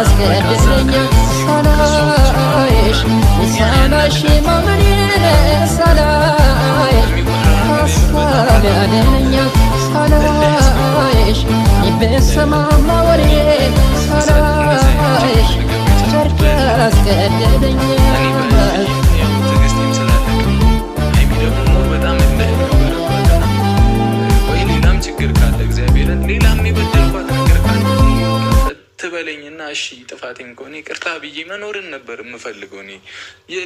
ያስገድደኛል ሳላይሽ ሳላይሽ ማመኔን ሳላይሽ ሀሳብ ያደለኛል ሳላይሽ ብሰማማ ወሬ ሳላይሽ ጨርቅ ያስገድደኛል። ትዕግስቴም ስላለቀ፣ ሀይሚ ደግሞ በጣም እልህ ነበረባት። ወይ ሌላም ችግር ካለ፣ እግዚአብሔርን ሌላም የበደልኳት ነገር ካለ ትበለኝና እሺ ጥፋቴም ከሆነ ይቅርታ ብዬ መኖርን ነበር የምፈልገው። እኔ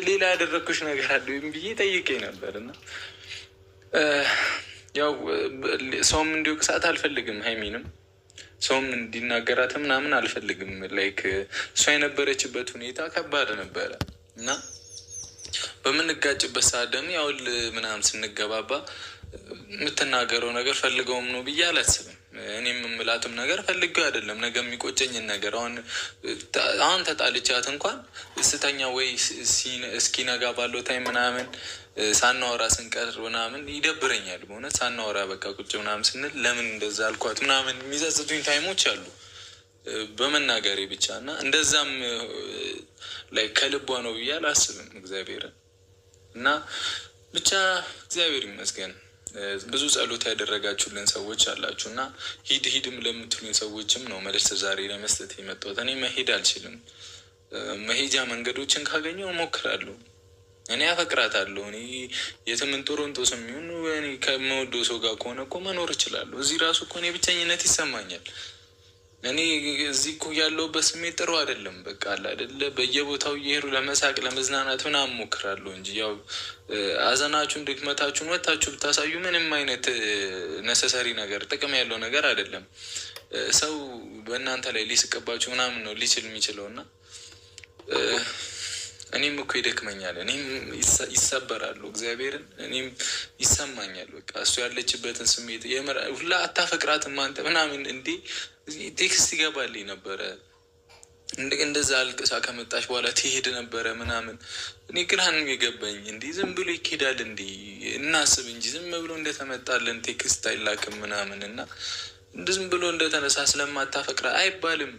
ሌላ ያደረግኩሽ ነገር አለ ወይም ብዬ ጠይቄ ነበር። እና ያው ሰውም እንዲወቅሳት አልፈልግም፣ ሀይሚንም ሰውም እንዲናገራት ምናምን አልፈልግም። Like እሷ የነበረችበት ሁኔታ ከባድ ነበረ። እና በምንጋጭበት ሰዓት ደግሞ ያው ምናምን ስንገባባ የምትናገረው ነገር ፈልገውም ነው ብዬ አላስብም። እኔም የምላትም ነገር ፈልገው አይደለም። ነገ የሚቆጨኝን ነገር አሁን ተጣልቻት እንኳን ስተኛ ወይ እስኪነጋ ባለው time ምናምን ሳናወራ ስንቀር ምናምን ይደብረኛል። በእውነት ሳናወራ በቃ ቁጭ ምናምን ስንል ለምን እንደዛ አልኳት ምናምን የሚጸጽቱኝ time ኦች አሉ በመናገሬ ብቻ። እና እንደዛም ላይ ከልቧ ነው ብዬ አላስብም እግዚአብሔርን። እና ብቻ እግዚአብሔር ይመስገን፣ ብዙ ጸሎት ያደረጋችሁልን ሰዎች አላችሁ። እና ሂድ ሂድም ለምትሉኝ ሰዎችም ነው መልስ ዛሬ ለመስጠት የመጣሁት። እኔ መሄድ አልችልም። መሄጃ መንገዶችን ካገኘው እሞክራለሁ። እኔ አፈቅራታለሁ። እኔ የትም እንጦሮንጦስ የሚሆን እኔ ከምወደው ሰው ጋር ከሆነ እኮ መኖር እችላለሁ። እዚህ ራሱ እኮ እኔ ብቸኝነት ይሰማኛል። እኔ እዚህ እኮ ያለሁበት ስሜት ጥሩ አይደለም። በቃ አለ አይደለ በየቦታው እየሄዱ ለመሳቅ ለመዝናናት ምናምን እሞክራለሁ እንጂ ያው አዘናችሁን ድክመታችሁን ወታችሁ ብታሳዩ ምንም አይነት necessary ነገር ጥቅም ያለው ነገር አይደለም። ሰው በእናንተ ላይ ሊስቅባችሁ ምናምን ነው ሊችል የሚችለው። እና እኔም እኮ ይደክመኛል፣ እኔም ይሰበራሉ፣ እግዚአብሔርን እኔም ይሰማኛል። በቃ እሱ ያለችበትን ስሜት ሁላ አታፈቅራትም አንተ ምናምን እንዴ text ይገባልኝ ነበረ። እንደዛ አልቅሳ ከመጣች በኋላ ትሄድ ነበረ ምናምን። እኔ ግራን የገባኝ እንዲህ ዝም ብሎ ይኬዳል እንዲ እናስብ እንጂ ዝም ብሎ እንደተመጣለን text አይላክም ምናምን። እና ዝም ብሎ እንደተነሳ ስለማታፈቅራ አይባልም።